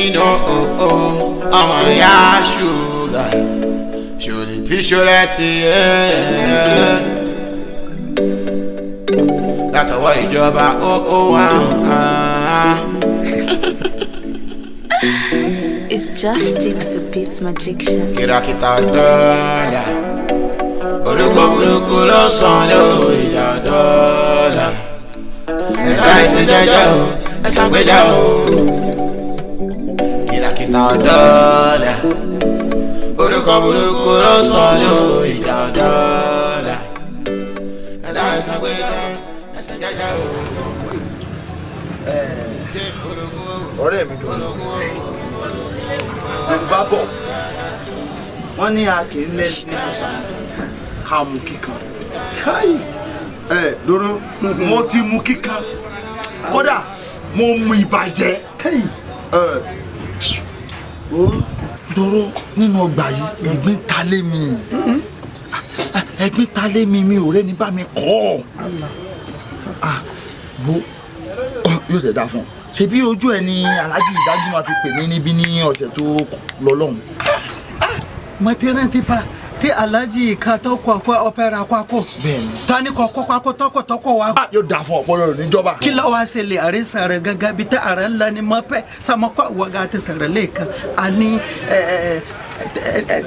Nino ọmọ ìyá ṣúgà ṣòlì píṣọlẹ̀ sí ẹ̀ látọwọ́ ìjọba ó wà á. It's just Jigs the Beats Magician. Kìràkìtà dọ́là orúkọ burúkú ló sàn ló ìjà dọ́là ẹ̀ka ìsìn jẹ́jẹ́ o ẹ̀sán gbéjà o. Kìràkìtà dọ́là orúkọ burúkú ló sàn ló ìjà dọ́là ẹ̀ka ìsìn gbéjà ẹ̀sán jẹ́jẹ́ o. Ọ̀rẹ́ mi dùn. Yorùbá bọ̀ wọ́n ní a kì í lẹ́nu ní àṣà ká mú kíkan. Káyì ẹ dúró, mo ti mú kíkan, kódà mo mú ìbàjẹ́. Káyì ẹ ó dúró nínú ọgbà yìí, ẹ̀gbin ta lé mi, ẹ̀gbin ta lé mi, mi ò rẹ́ni bá mi kọ́ ọ́. Wo yóò tẹ̀ dá fún ọ, ṣebí ojú ẹ ni Alhaji Ìdájú máa fi pè mí níbí ní ọ̀sẹ̀ tó lọ lọ́hùn. Mọ̀tẹ́rẹ́ntì pa tí Alhaji kan tó kọ̀ kọ́ ọ̀pẹ̀rẹ̀ àkọ́kọ́. Bẹ́ẹ̀ni. Tani kọ̀ kọ́ kọ́ tọkọ̀ tọkọ̀ wa. Yóò dà fún ọpọlọ rẹ níjọba. Kí ló wá ṣẹlẹ̀ àrísà rẹ̀ gángan bíi tẹ́ àrẹ ńlá ni mọ́ pẹ́ sàmọ́kọ́ wọ́gá ti sẹ̀rẹ̀ lẹ́ẹ̀kan a ní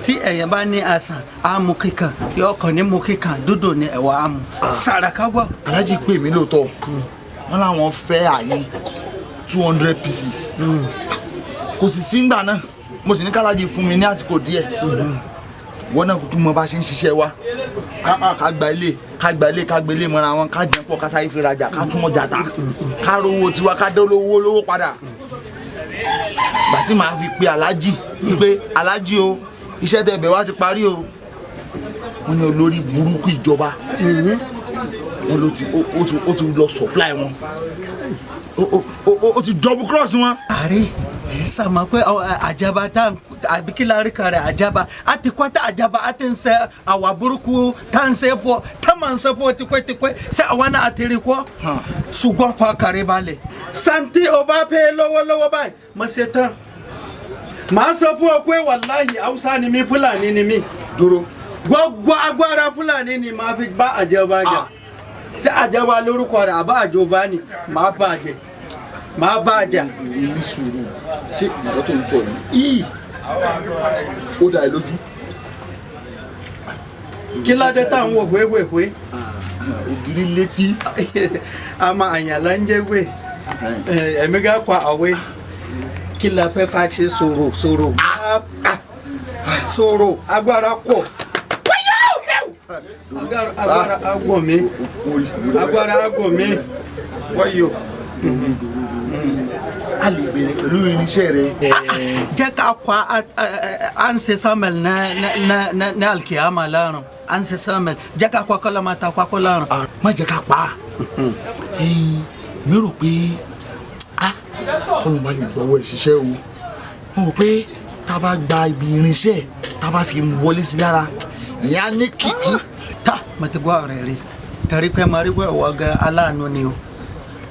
tí ẹ̀yàn bá ní àṣà àmú kíkan yọ ọkàn ní mú kíkan dúdú ní ẹ̀wà àmú sàràkà gbọ́. Alhaji pè mí lóòótọ́, wọ́n láwọn fẹ́ àyín 200 pieces. Kò sì sí ngbà náà, mo sì ní kálájì fún mi ní àsìkò díẹ̀. Wọ́n náà kúkú mọ bá ṣe ń ṣiṣẹ́ wa, ká gba ilé, ká gba ilé, ká gbélé mọ́ra wọn, ká jẹun pọ̀, ká sáyé fi rajà, ká tún ọjà tà, ká rówó tiwa, ká dé olówó lówó padà. Gbà tí màá fi pe Alhaji wípé Alhaji o, iṣẹ́ tẹ́ bẹ̀ wá ti parí o, wọ́n ní olórí burúkú ìjọba wọ́n ló ti ó ti lọ supply wọn, ó ti double cross wọn. Àrí sàmọ́ pé àjàbá tá àbí kí la rí kan rẹ̀ àjàbá a ti kọ́tà àjàbá a ti ń sẹ́ àwà burúkú tá ń sẹ́ pọ̀ tá máa ń sẹ́ pọ̀ tipẹ́tipẹ́ sẹ́ àwa náà ti rí kọ́ ṣùgbọ́n pa kàrí balẹ̀. Santi o bá pẹ́ lọ́wọ́lọ́wọ́ báyìí mo ṣe tán màá sọ fún ọ pé wàláhì Haúsá ni mí, Fúlàní ni mí. Dúró. Gbogbo agbára Fúlàní ni màá fi bá àjẹbá jà tí àjẹbá lórúkọ rẹ̀ àbá àjọba ni màá bá jẹ màá bá jà. Ní sùúrù, ṣé nǹkan tó ń sọ yìí ó dá ẹ lójú? Kí ládé tá à ń wò wéwèwé. Ògiri létí. A máa àyàn là ń jẹ́ wé ẹ̀mí ká kọ àwé kí la fẹ́ ká ṣe sọ̀rọ̀ sọ̀rọ̀ sọ̀rọ̀ agbára kọ̀ agbára agbọ̀n mi agbára agbọ̀n mi wọ́yọ̀. A lè bẹ̀rẹ̀ pẹ̀lú irinṣẹ́ rẹ. Jẹ́ ká kọ́ an ṣe samuel ní alikiyama lárùn an ṣe samuel jẹ́ ká kọ́ kọ́lá máa ta kọ́ kọ́ lárùn. Má jẹ́ ká pa á, mi rò pé kọ́lọ́ máa lè gbọ́wọ́ ìṣiṣẹ́ o, mo rò pé tá a bá gba ibi irinṣẹ́ tá a bá fi wọlé sí lára ìyá ní kìkì. Ta màtí gbọ́ ọ̀rẹ́ rí torí pé màá rí pé ọ̀wọ́ gan aláàánú ni o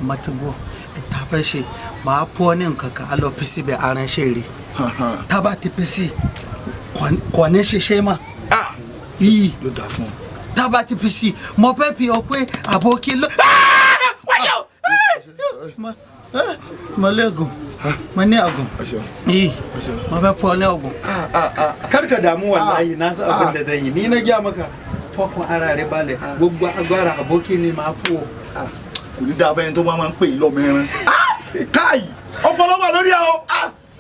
màtí gbọ́ ìta fẹ́ ṣe màá pọ́ ní nǹkan kan á lọ fi síbẹ̀ aránṣẹ́ rí tábà ti fi sí kò ní ṣiṣẹ́ mọ́. Iyì ló dà fún ọ. Tábà ti fi sí mo fẹ́ fi ọ pé àbókí ló. Wáyọ̀ mo lẹ́gùn mo ní ọ̀gùn iyì mo fẹ́ pọ́ ní ọ̀gùn. Kar ka damu wallahi na san abin da zan yi ni na gaya maka fọkàn ara rẹ balẹ̀ gbogbo agbára àbókí ni màá fún ọ. Kò ní dáa fẹ́ni tó bá máa ń pè é lọ́mọ ẹran. Káì ọpọlọ wà lórí ẹ o.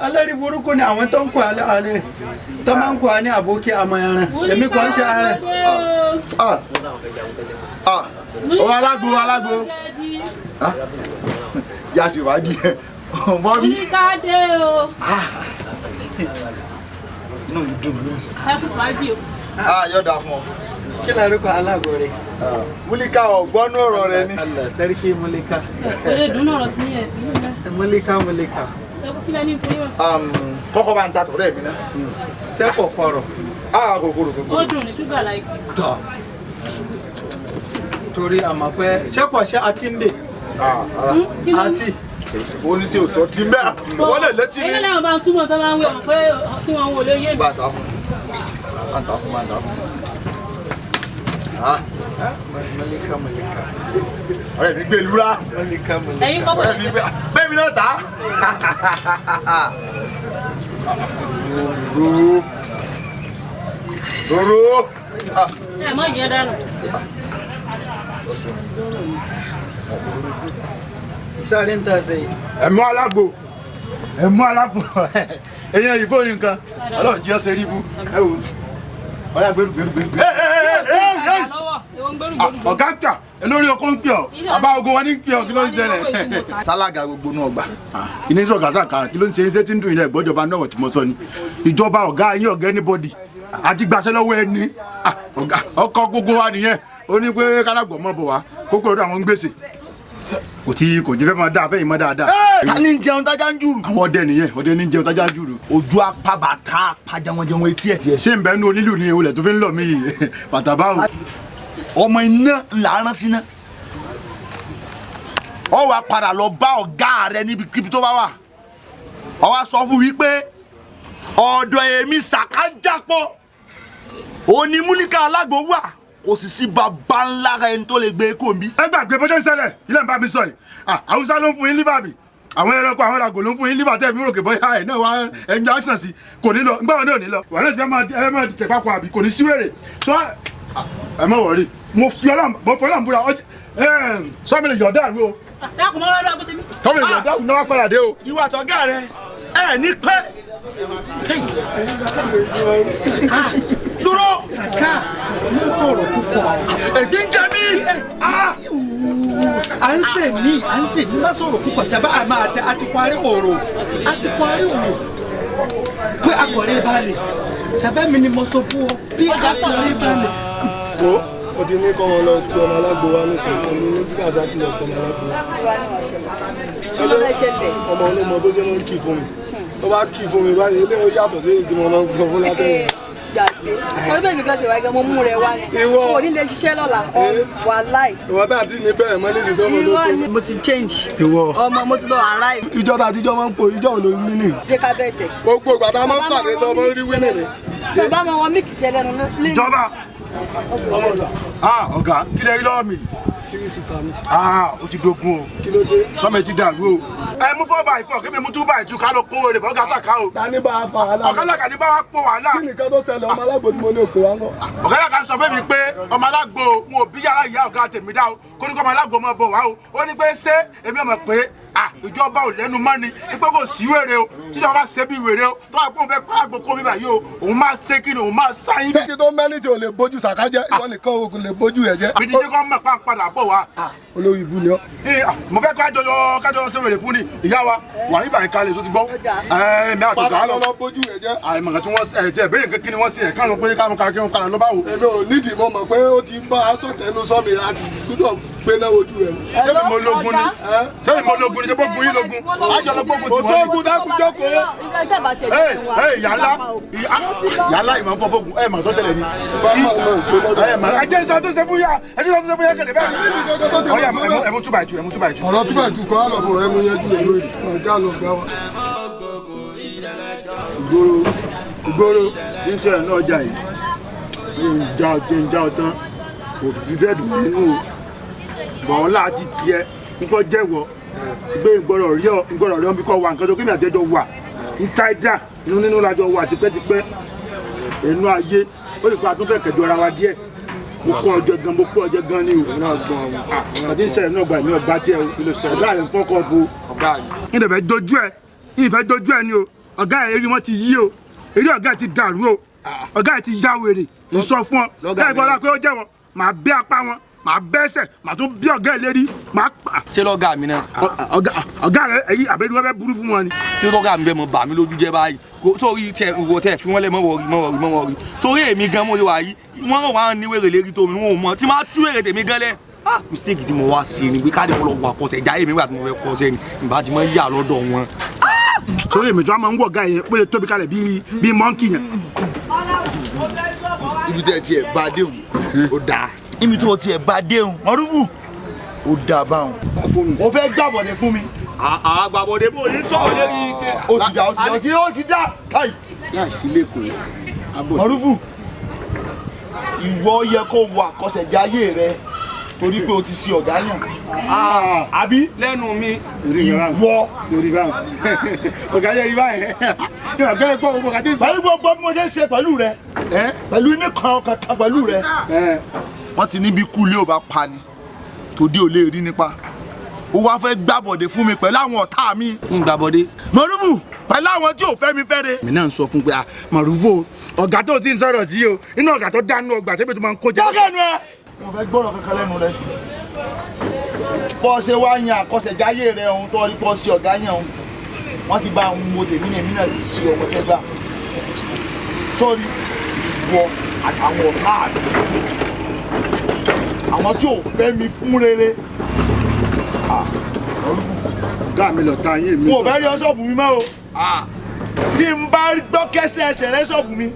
Alẹ́rí burúkú ni àwọn tó ń kọ́ alẹ́ alẹ́ tó máa ń kọ́ ní àbókí àmọ́ ẹran èmi kò ń ṣe ara. Ọ alágbo alágbo yà sì wá di ẹ bọ́bí. Oníkádé o. Inú mi dùn lónìí. Ẹ kú fàájì o. Yóò dáa fún ọ. Kí lárúkọ alágbo rẹ? Múlíkà ọ̀gbọ́nú ọ̀rọ̀ rẹ ni. Allah sarki Múlíkà. Eré dùn ọ̀rọ̀ tí yẹn ti ń bẹ. Múlíkà Múlíkà. Ẹ kú kílẹ̀ ní fún yín. Kọ́kọ́ bá ń ta tọ̀rẹ́ mi náà. Ṣé kòkòrò? Kòkòrò kòkòrò. Ó dùn ní ṣúgà láìpẹ́. Tọ́ torí àmọ́ pé ṣé kò ṣe àti ń bè? Àti. Ó ní sí òsọ tí mẹ́ wọ́n lè létí ní. Ẹgbẹ́ làwọn bá ń túmọ̀ tó bá ń wé wọn pé tí wọ́n wò ló yé mi. Bá a ta fún bá a ta fún bá a ta fún. Mọ̀lẹ́kà mọ̀lẹ́kà. Ọ̀rẹ́ mi gbé lura. Mọ̀lẹ́kà mọ̀lẹ́kà. Ẹ̀yin kọ́ bọ̀ Ọ̀rẹ́ mi gbé bẹ́ẹ̀ mi náà ta. Roro. Roro. Ẹ mọ ìyẹn dànù. Sáré ń tà sẹ́yìn. Ẹ̀mú alágbo. Ẹ̀mú alágbo. Ẹ̀yin ìbò ní nǹkan. Ọlọ́run jẹ́ ọ̀sẹ̀ rí ibú. Ẹ wò. Ọ̀yà gbèrú gbèrú gbèrú. Ọ̀gá ń pè ọ́, olórí oko ń pè ọ́, bàbá ogun wọn ní ń pè ọ́, kí ló ń ṣẹlẹ̀? Sálága gbogbo náà gbà. Ilé iṣẹ́ ọ̀gá sàkà, kí ló ń ṣe iṣẹ́ tí ń dùn ilẹ̀ ìgbọ́jọba náà tí mo sọ ni. Ìjọba ọ̀gá yín ọ̀gá anybody àti gbàṣẹ lọ́wọ́ ẹni. Ọkọ̀ gbogbo wa nìyẹn, ó ní pé kálágbọ̀ mọ̀ bọ̀ wá, kókó lọ́dọ̀ àwọn ń gbèsè. Kò tí fẹ́ máa dáa bẹ́ẹ̀ mọ́ dáadáa. Ta ni ń jẹun tájá ń jùrù? Àwọn ọdẹ nìyẹn, ọdẹ ní ń jẹun tájá ń jùrù. Ojú apábàtà apájẹwọnjẹwọn etí ẹ̀. Ṣé ń bẹ́ẹ̀ ní onílù ni olè tó fi ń lọ mí yìí? Bàtà báwo? Ọmọ iná là á rán síná. Ó wá padà lọ bá ọ̀gá rẹ níbikíbi tó bá wà. Ó wá sọ fún wípé ọ̀dọ̀ èmi Sàkájápọ̀ òní Múlíkà Alágbo wà, kò sì sí bàbá ńlá ẹni tó lè gbé kó mi. Ẹ gbàgbé bọ́jọ́ ìṣẹ̀lẹ̀ ilé ń bá mi sọ yìí. Haúsá ló ń fún yín líbàbí, àwọn ẹranko àwọn ìràgò ló ń fún yín líbà tẹ́ fi rògbè bóyá ẹ̀ náà wá ẹnjọ́ action sí kò ní lọ, ńgbà wọn náà ní lọ. Wà náà ti fẹ́ máa dìtẹ̀ papọ̀ àbí kò ní sí wèrè. Sọ ẹ mọ̀ wọ̀rí, mo fi Ọlọ́run búra sọ́mi lè yọ̀ọ́dá àrú o. Dákun mọ́ lọ́dọ̀ àgọ́ tèmi. Sọ́mi lè yọ̀ọ́dá àrú náà wá padà dé o. Ìwà àtọ̀gá rẹ ẹ ní pẹ́. Dúró. Sàká má sọ̀rọ̀ púpọ̀. Èmi ń jẹ mí. À ń sè mí, à ń sè mí, má sọ̀rọ̀ púpọ̀ sábà àmọ́ àti parí ọ̀rọ̀ àti parí ọ̀rọ̀ pé akọ̀rẹ́ balẹ̀ sábà mi ni mo sọ fún ọ bí akọ̀rẹ́ balẹ̀. Wo o ti ní kọ́ wọn lọ gbọ́ ọmọ alágbo wa ní sèkọ́ ní ní bí àṣà ti lọ gbọ́ ọmọ alágbo wa. Ọmọ olómọ bó ṣe máa ń kì fún mi. Tó bá kì fún mi báyìí, ilé ó yàtọ̀ sí èyí tí mo máa ń gbọ́ fún látẹ̀yìn. Sọ bẹ́ẹ̀ mi kan ṣe wáyé gan, mo mú rẹ wá ni. Kò ní lè ṣiṣẹ́ lọ́la, wàláì. Ìwọ tá a ti ní bẹ̀rẹ̀ mọ́ nísìsiyìí tó mọ ló tó. Mo ti change. Ìwọ. Ọmọ mo ti lọ arrive. Ìjọ tá a ti jọ máa ń po ìjọ òun ló ní nì. Jẹ́ ká bẹ́ẹ̀ tẹ̀. Gbogbo ìgbà tá a máa ń pàdé sọ ọmọ rí wí nìyí. Bàbá mi wọn mílìkì sí ẹlẹ́nu. Ìjọba. Ọ̀gá kí lè rí lọ́wọ́ mi? Tírísítà ni. Ó ti dogun o. Kí ló dé? Sọ́mọ ti dàrú o. Ẹ mú 4x4 kí mi mú 2x2 ká lọ kó èrè fọ́gá sàká o. Ta ní bá a fa wàhálà? Ọ̀gá làkà ní bá wa pọ̀ wàhálà. Kí nìkan tó ṣẹlẹ̀ ọmọ alágbo tí mo ní òkè wa ń kọ́? Ọ̀gá làkà ń sọ fún mi pé ọmọ alágbo wọn ò bí yàrá ìyá ọ̀gá tèmi dá o. Kó ní kó ọmọ alágbo ọmọ bọ̀ wá o. Ó ní pé ṣé èmi ọmọ pé ìjọba ò lẹ́nu mọ́ ni pé kò sí wèrè o, tíjọba ṣe bí wèrè o, tó bá pọ̀ fẹ́ kó àgbo kó mi báyìí o, òun máa ṣe kí ni òun máa sáyìn. Ṣé kí tó mẹ́ni tí ò lè bójú Sàká jẹ́, ìwọ nìkan o kò lè bójú ẹ̀ jẹ́. Mi ti jẹ́ kó mọ̀ pa padà bọ̀ wá. Olórí ibú ni ọ́. Mo fẹ́ kájọ ṣe wèrè fún ni ìyá wa wà ní ìbàyìí kalẹ̀ tó ti gbọ́. Ẹ̀ẹ́dì àtọ̀gá lọ. Pàtàkì lọ bójú ẹ̀ jẹ́. Àìmọ̀ kan tí wọ́n ẹ̀ tẹ̀ béèrè kí ni wọ́n ṣe ẹ̀ káàlọ́ pé káàlọ́ káàkiri wọn kàlọ́ ló bá wò. Èmi ò nídìí mo mọ̀ pé ó ti bá aṣọ tẹnu sọ́mi àti gbúdọ̀ gbéná ojú ẹ̀. Ṣé mi mo lógun ni? Ṣé mi mo lógun ni? Ṣé bógun yín lógun? Àjọ lọ gbógun tí wọ́n ní. Òṣogun dákúnjókòó. Yàrá yàrá ìmọ̀ fọ́ fógun ẹ̀ mọ̀ tó ṣẹlẹ̀ ni. Ẹ jẹ́ ìsọ tó ṣe fún yà ẹ jẹ́ ìsọ tó ṣe fún yà kẹ̀lẹ́ bẹ́ẹ̀. Ọ̀yà ẹ mú 2x2 ẹ mú 2x2. Ọ̀rọ̀ 2x2 kọ́ á lọ fún ẹ mú yẹn jù lórí ọ̀gá lọ gbá wa. Ìgboro tí ń ṣẹlẹ̀ náà ọjà yìí ìjà ọ̀tán kò fi bẹ́ẹ̀ dùn nínú o. Bọ̀ọ́lá ti tiẹ̀ nípa jẹ́wọ́ gbé ìgbọ́rọ̀ rí ọ ìgbọ́rọ̀ rí ọ bí kò wà nǹkan tó kí mi àtẹ́jọ́ wà insider inú nínú lajọ wà tipẹ́tipẹ́ inú ayé ó lè pa àtúntò kẹjọ ara wa díẹ̀. Mo kọ́ ọjọ́ gan mo kọ́ ọjọ́ gan ni o. Àti ìṣẹ̀lẹ̀ náà gbà mí ọgbà tiẹ̀ o. Ọ̀gá rẹ̀ ń fọ́kọ̀ bo. Ìfẹ́ dojú ẹ ìfẹ́ dojú ẹ ni o. Ọ̀gá ẹ̀ eré wọn ti yí o. Eré ọ̀gá ẹ̀ ti dàrú o. Ọ̀gá ẹ̀ ti ya wèrè. Mo sọ fún ọ. Láì gbọ́dọ̀ pé ó jẹ́wọ́ màá bẹ́ apá wọn, màá bẹ́sẹ̀, màá tún bí ọ̀gá ẹ̀ lérí, màá pa. Ṣé lọ́gà mi náà? Ọ̀gá rẹ̀ èyí àbẹ̀rù wọn fẹ́ burú fún wọn ni. Ṣé lọ́gà mi fẹ́ mọ bà mí lójú jẹ́ báyìí? Sórí tẹ ìwọ tẹ fi wọ́n lẹ̀ mọ́ wọ̀rí mọ́ wọ̀rí mọ́ wọ̀rí. Sórí èmi gan mo lè wà yìí, wọ́n wà ní wèrè lérí tó mi, wọn ò mọ̀ tí máa tú wèrè tèmi gan lẹ̀. Mistake tí mo wá sí ni pé káàdì mo lọ wà kọsẹ̀ jáyé mi wà tí mo fẹ́ kọsẹ̀ ni ìbá ti máa ń yà lọ́dọ̀ wọn. Sórí èmi tí wọ́n máa ń wọ̀ ọ̀gá yẹn pé lè tóbi kalẹ̀ bíi mọ́ńkì yẹn. Ibi tẹ́ tiẹ̀ bá déhùn ó dáa. Ibi tó tiẹ̀ bá déhùn mọ́rúfù ó dáa báwọn. Mo fẹ́ gbàbọ̀dé fún mi. Àgbàbọ̀dé bò ní sọ̀rọ̀ lérí ike. Ó ti dá, ó ti dá, ó ti dá. Káì. Láìsí lẹ́kọ̀ọ́. Mọ̀rúfù, ìwọ yẹ kó wo àkọsẹ̀jayé rẹ torí pé o ti ṣe ọ̀gá yàn. Àbí? Lẹ́nu mi. Wọ. Ọ̀gá yẹn rí báyẹn. Ọ̀gá yẹn gbọ́ gbogbo kàtí. Pẹ̀lú gbogbo bí mo ṣe ń ṣe pẹ̀lú rẹ. Pẹ̀lú ní kan kankan pẹ̀lú rẹ. Wọ́n ti ní bí kú ilé ò bá pa ni, tòdí ò lè rí nípa. Ó wá fẹ́ gbàbọ̀dé fún mi pẹ̀lú àwọn ọ̀tá mi. Ń gbàbọ̀dé. Mọ̀rúfù, pẹ̀lú àwọn tí ò fẹ́ mi fẹ́ re. Mi náà ń sọ fún pé Mọ̀rúfù ọ̀gá tó ti ń sọ̀rọ̀ sí o, inú ọ̀gá tó dánú ọgbà tẹ́bí tó máa ń kó jẹ. Dákẹ́nu ẹ. Mo fẹ́ gbọ́rọ̀ kankan lẹ́nu rẹ. Bọ́ ṣe wá yan àkọsẹ̀jáyé rẹ ohun tó rí pọ́ sí ọ̀gá yẹn ohun. Wọ́n ti bá àwọn ọmọ tèmi ní èmi náà ti ṣe ọmọ sẹ́gbà. Sọ́rí, ìwọ àtàwọn ọ̀tá mi. Àwọn tí ò fẹ́ mi fún rere. Ọ̀gá mi lọ̀tá yín mi. Mo ò fẹ́ rí ọ ṣọ́ọ̀bù mi mọ́ o. Tí n bá gbọ́ kẹ́sẹ̀ ẹsẹ̀ rẹ ṣọ́ọ̀bù mi,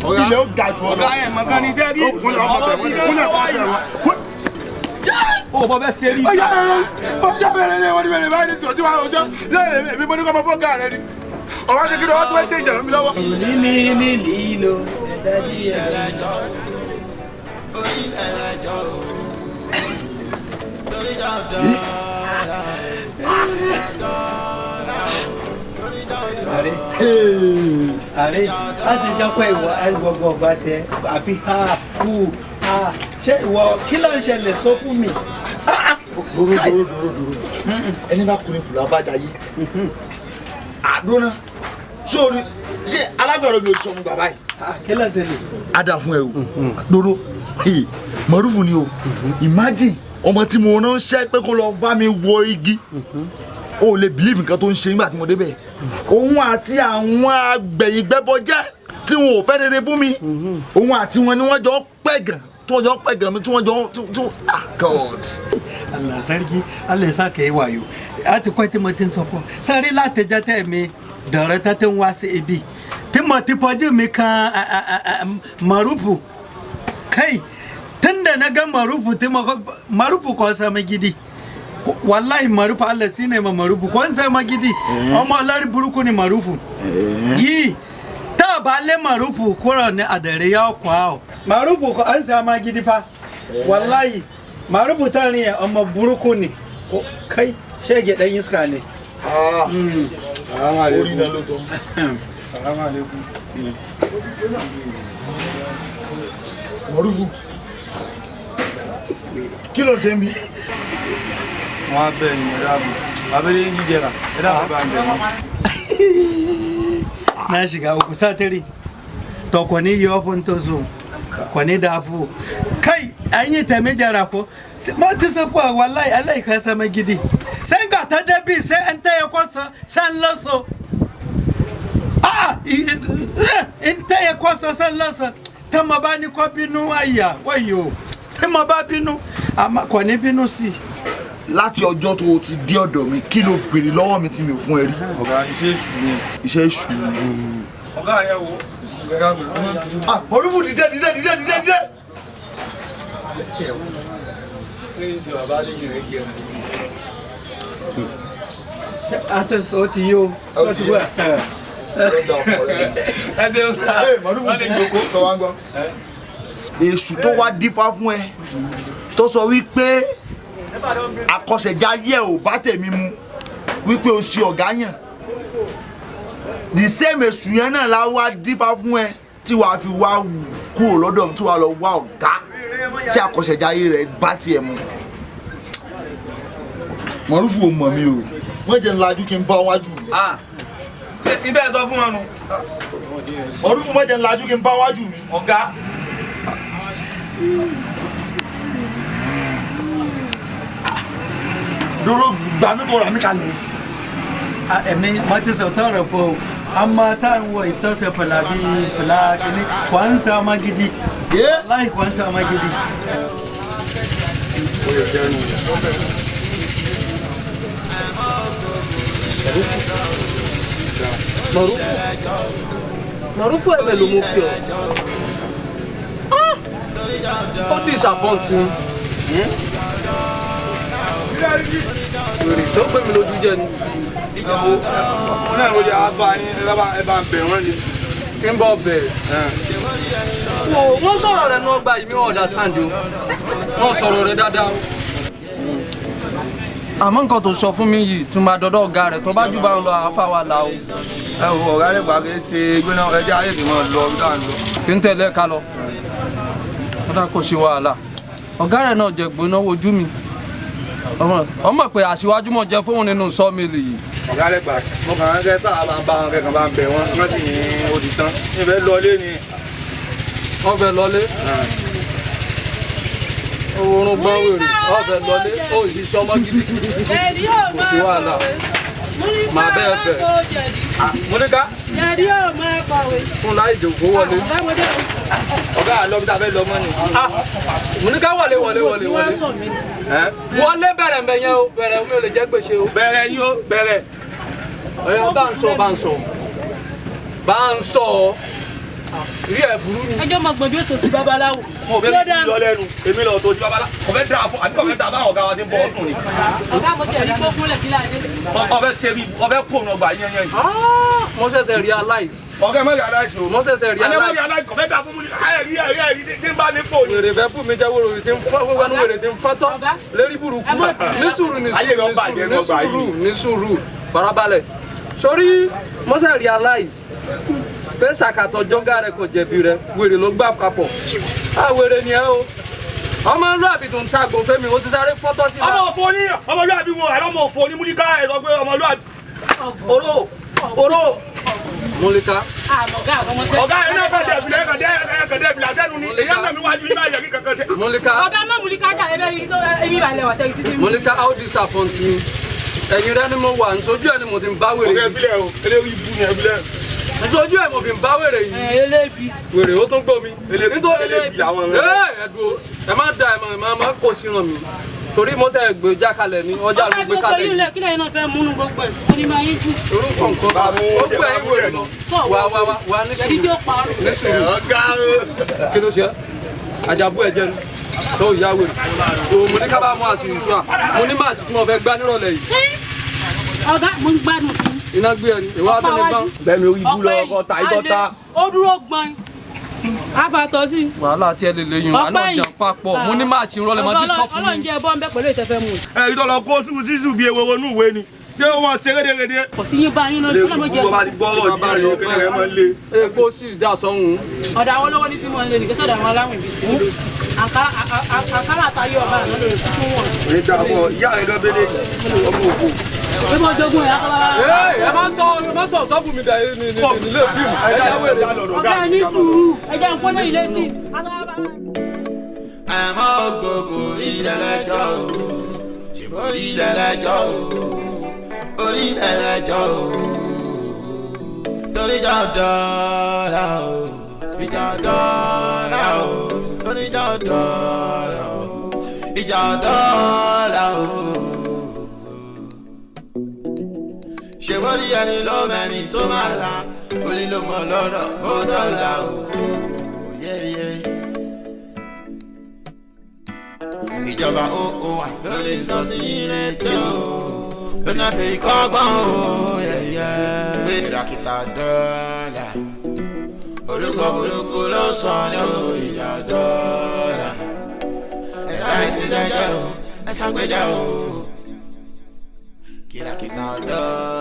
ilẹ̀ ó ga jù ọ lọ. Ọ̀gá ẹ̀ mọ̀ kan ní jẹ́ rí. Ó kúnlẹ̀ ọmọ bẹ̀ wọ́n kúnlẹ̀ ọmọ bẹ̀ wọ́n. Ó bọ́ bẹ́ ṣe rí. Ọjà bẹ̀rẹ̀ ọjà bẹ̀rẹ̀ ní wọ́n bẹ̀rẹ̀ báyìí ní sọ̀tí wàá ọjọ́ ṣé èmi mo ní kọ́ ọmọ fọ́ọ̀gá rẹ ni. Ọ̀wá ṣe kí ni wọ́n tún fẹ́ tẹ̀jà mi lọ́wọ́. Lílí lílo Ààrẹ a sì jẹ́ pé ìwọ gbogbo ọba tẹ àbí ha kú ha ṣé ìwọ kí ló ń ṣẹlẹ̀ sọ fún mi. Dòrò dòrò dòrò dòrò. Ẹni bá kú ni kùlà bá jayé. Àdóná sórí ṣé alágbàdo mi ò sọ fún bàbá yìí. Kí ló ṣẹlẹ̀? A dà fún ẹ o. Dòrò Mọ̀rúfù ni o. Imagine ọmọ tí mo ránṣẹ́ pé kó lọ bá mi wọ igi. O lè believe nǹkan tó ń ṣe nígbà tí mo débẹ̀. Òun àti àwọn agbẹ̀yìngbẹ́bọjẹ́ tí wọn ò fẹ́ rere fún mi. Òun àti wọn ni wọ́n jọ pẹ̀gàn tí wọ́n jọ pẹ̀gàn mi tí wọ́n jọ tí ah God. Allah sarki Allah ya sa ka yi wayo. A ti kwai tí mo ti ń sọ pọ̀. Sáré látẹjọ́ tẹ̀ mi dọ̀rọ̀ tó ti ń wá sí ibi. Tí mo ti pọ̀jù mi kan Mọ̀rúfù. Kai tun da na ga Mọ̀rúfù tí mo Mọ̀rúfù kò sọmọ gidi. Wallahi Mọ̀rúfù Allah sí ni mo Mọ̀rúfù kò ń sọmọ gidi. Ọmọ ọlọ́rí burúkú ni Mọ̀rúfù. Yìí tá a bá lé Mọ̀rúfù kúrò ní àdẹ̀rẹ̀ yà ọkọ̀ ọ̀. Mọ̀rúfù kò ń sọmọ gidi pa. Wallahi Mọ̀rúfù tán ni ọmọ burúkú ni. Kai shege dan iska ne. Orí náà ló tọ́. Mọ̀rúfù kí ló ṣe ń bí? Wọ́n á bẹ̀ yín ẹ̀dá àbò abẹ́lé yín jíjẹ rà ẹ̀dá àbò bá ń bẹ̀ yín. Na shiga uku satiri to kò ní yọ fún tó so kò ní dáa fún kai an yi tẹ̀mí jara ko mo ti sọ pé wàláì aláìka sọmọ gidi sẹ́ńgà tó débi sẹ́ ń tẹ́yẹ kó sọ sẹ́ ń lọ́sọ ah ń tẹ́yẹ kó sọ sẹ́ ń lọ́sọ tẹ́ mo bá ní kó bínú àyà wáyò tẹ́ mo bá bínú àmọ́ kò ní bínú sí i. Láti ọjọ́ tó o ti dé ọ̀dọ̀ mi kí ló béèrè lọ́wọ́ mi tí mi ò fún ẹ rí. Ọ̀gá iṣẹ́ èṣù ni. Iṣẹ́ èṣù ni. Ọ̀gá yẹn wo ọ̀gá mi. Ah Mọ̀rúfù dìde dìde dìde dìde dìde. Lẹ́yìn tí bàbá lẹ́yìn rẹ̀ gẹ̀rẹ́. Àtẹ̀sọ́ ti yó sọ ti wá. Ẹ ṣe ń sá. Mọ̀rúfù tó wá ń gbọ́. Èṣù tó wá dífá fún ẹ tó sọ wípé àkọsẹ̀jáyé ò bá tèmi mu wípé o ṣe ọ̀gá yàn. The same èṣù yẹn náà la wá dífá fún ẹ tí wàá fi wá kúrò lọ́dọ̀ mi tí wàá lọ wá ọ̀gá tí àkọsẹ̀jáyé rẹ̀ bá tiẹ̀ mu. Mọ̀rúfù ò mọ̀ mi o wọ́n jẹ́ ńlájú kí n bá wájú mi. Ibẹ̀ ẹ sọ fún wọn nu. Mọ̀rúfù wọ́n jẹ́ ńlájú kí n bá wájú mi. Ọ̀gá. Dúró gbà mí kó rà mí kalẹ̀. Èmi mo ti sọ tọrọ pé o àmọ́ tá à ń wọ ìtọ́sẹ̀ pẹ̀lá bíi pẹ̀lá kìíní kò ń sọ ọmọ gidi láì kò ń sọ ọmọ gidi. Mọ̀rúfù Mọ̀rúfù ẹ̀mẹ̀ ló mú fi ọ́ ó disappoint mi. Wèrè tó gbé mi lójú jẹ ni. Mo náà ló yà á bá yín ẹ bá ń bẹ̀ wọ́n ni. Kí n bọ̀ bẹ̀. Wo wọ́n sọ̀rọ̀ rẹ̀ ní ọgbà yìí mi ò understand o. Wọ́n sọ̀rọ̀ rẹ̀ dáadáa o. Àmọ́ nǹkan tó sọ fún mi yìí tún máa dọ́dọ̀ ọ̀gá rẹ̀ tó bá jù bá ń lọ àáfà wa là o. Ẹ wo ọ̀gá lè gbà kí n ṣe gbóná ẹjẹ́ ayé mi máa lọ bí táà ń lọ. Kí n tẹ̀lé ká lọ. Wọ́n dá kó ṣe wàhálà. Ọ̀gá rẹ̀ náà jẹ gbóná wojú mi. Ọmọ pé aṣíwájú mọ̀ jẹ fóun nínú sọ́ọ̀mìlì yìí. Ọ̀gá lè gbà mo kàn ń kẹ́ sáà máa bá wọn kẹ́kàn bá ń bẹ̀ wọ́n wọ́n sì ní odi tán. Ìfẹ́ lọlé ni. Wọ́n fẹ́ lọlé. Oorun gbọ́n wèrè, wọ́n fẹ́ lọlé, ó yìí sọmọ gidi. Kò sí wàhálà. Màá bẹ́ẹ̀ bẹ̀. Mọ́níkà. Fún láì jòkó wọlé. Ọ̀gá àlọ́ bí ta fẹ́ lọ mọ́ ni. Mọ́níkà wọlé wọlé wọlé wọlé. Wọlé bẹ̀rẹ̀ mbẹ̀ yẹn o, bẹ̀rẹ̀ omi ò lè jẹ́ gbèsè o. Bẹ̀rẹ̀ yín o, bẹ̀rẹ̀. Ọ̀yọ́ bá ń sọ bá ń sọ. Bá ń sọ. Rí ẹ̀ burú ni. Ẹjọ́ máa gbọ̀n bí ètò sí babaláwo. Mo fẹ́ fi lọ lẹ́nu, èmi lọ tó sí babaláwo. Kò fẹ́ dáa fún àbí kò fẹ́ dáa báwọn ọ̀gá wa ti ń bọ̀ sùn ni. Ọ̀gá mo tiẹ̀ rí gbókúnlẹ̀ sílẹ̀ àdé. Ọ̀fẹ́ ṣe bí ọ̀fẹ́ kó òun ọgbà yẹn yẹn. Mo ṣẹ̀ṣẹ̀ realize. Ọ̀gá ẹ má realize o. Mo ṣẹ̀ṣẹ̀ realize. Alẹ́ má realize kò fẹ́ dáa fún mi. Ẹ̀rí ẹ̀rí ẹ̀rí tí ń bá mi pò ní. Wèrè fẹ́ bù mí jẹ́ wèrè tí ń fọ́ wẹ́nu wèrè tí ń fọ́ tọ́. Lérí burúkú. Ní sùúrù ní sùúrù ní sùúrù ní sùúrù farabalẹ̀. Sórí mo ṣẹ̀ realize pé sàkàtọ̀ jọ́gá rẹ kò jẹ̀bi rẹ wèrè ló gbà papọ̀. Á wèrè ni ẹ o. Ọmọlúàbí tó ń tagbò fẹ́mi ó ti sáré fọ́tọ́ sí. Ọmọ òfò ní ọmọlúàbí wo àlọ́ ọmọ òfò ní Múlíkà ẹ̀ sọ pé ọmọlúàbí. Oró oró. Múlíkà. Ọ̀gá ẹ̀ náà kàn dé ìbílẹ̀ kàn dé kàn dé ìbílẹ̀ sẹ́nu ni èyí náà mi wájú yín báyìí kí kankan ṣe. Múlíkà. Ọ̀gá má Múlíkà jà ẹ bẹ́ẹ̀ tó ebi ìbàlẹ̀ wà tẹ́lẹ̀ títí. Múlíkà how disappoint me. Ẹ̀yin rẹ ni mo wà nsojú ẹ ni mo ti ń bá wèrè. Ọ̀gá ìbílẹ̀ o eléyìí ibú ni ìbílẹ̀. Nsojú ẹ mo fi ń bá wèrè yìí. Elébi. Wèrè ó tún gbó mi. Elébi àwọn ọ̀rẹ́. Ẹ dúró ẹ má da ẹ má kó sí ràn mí torí mo ṣe gbé jákalẹ̀ ni ọjà ló gbé kalẹ̀. Ọ̀gá kílẹ̀ yìí náà fẹ́ múnú gbogbo ẹ̀ ó ní máa yín jù. Orúkọ nǹkan ó gbé ẹ̀yìn wèrè lọ. Wà wà wà wà ní sùúrù. Ní sùúrù. Kí ló ṣe é? Àjàbú ẹ̀jẹ̀ ni tó ìyá wèrè. O mo ní ká bá mú àṣírí sùn à. Mo ní máàsì tí mo fẹ́ gbá nírọ̀lẹ́ yìí. Ọ̀gá mo ń gbádùn fún. Iná gbé ẹni ìwà tó ní gbọ́n. Bẹ́ẹ̀ni orí ibú lọ ọkọ ta ibọ́ ta. Ó dúró gbọ́n. Afatọ sí. Wàhálà tí ẹ lè lè yun àná jẹun papọ̀ mo ní máàcì rọlẹ̀ mọ́ tí stop mi. Ọlọ́run jẹ́ bọ́ ń bẹ́ pẹ̀lú ìtẹ́fẹ́ mu. Ẹ ìtọ́ lọ kó sísù bíi ewé inú ìwé ni ṣé wọ́n ṣe rédèrèdè. Kò sí yín bá yín lórí ọlọ́mọ jẹ́. Lè bá ti gbọ́rọ̀ yìí rẹ̀ kékeré máa ń lé. Èkó sì dà sọ́hun. Ọ̀dà àwọn olówó ní tí mo ń lé nìkan sọ̀dọ̀ àwọn aláwìn bíi tí mo lò sí. Àǹkárá àtayé ọba àná lórí sí fún wọn. Òní dà fún ọ, ìyá rẹ̀ gan bẹ́lẹ̀ ọmọ òkú. Ṣé mo jogún ẹ̀ akọ́lá? Ẹ má sọ ẹ má sọ sọ́ọ̀bù mi dà ní ní nílé fíìmù. Ẹ já wèrè. Ọ̀gá ẹ ní sùúrù, ẹ jẹ́ ń pọ́n ilé sí. Àmọ́ gbogbo orílẹ̀-ẹjọ́ o, ṣèbó orílẹ̀-ẹjọ́ o, orílẹ̀-ẹjọ́ o, torí jọ dọ́là o, ìjà dọ́là o, torí jọ dọ́là o, ìjà dọ́là o. Ṣèbó rí ẹni ló mẹ́ni tó máa la, orí ló mọ lọ́rọ̀ bó dọ́là o. Ìjọba oko wa ló lè sọ sí létí o, ló náà fi kọ́gbọ́n o yẹ̀yẹ́. Pé ìràkìtà dọ́là, orúkọ burúkú ló sọ ní o ìjà dọ́là. Ẹ̀ka ìsìnjẹ́jẹ́ o, ẹ̀sán gbẹ́jẹ́ o, kìràkìtà dọ́là.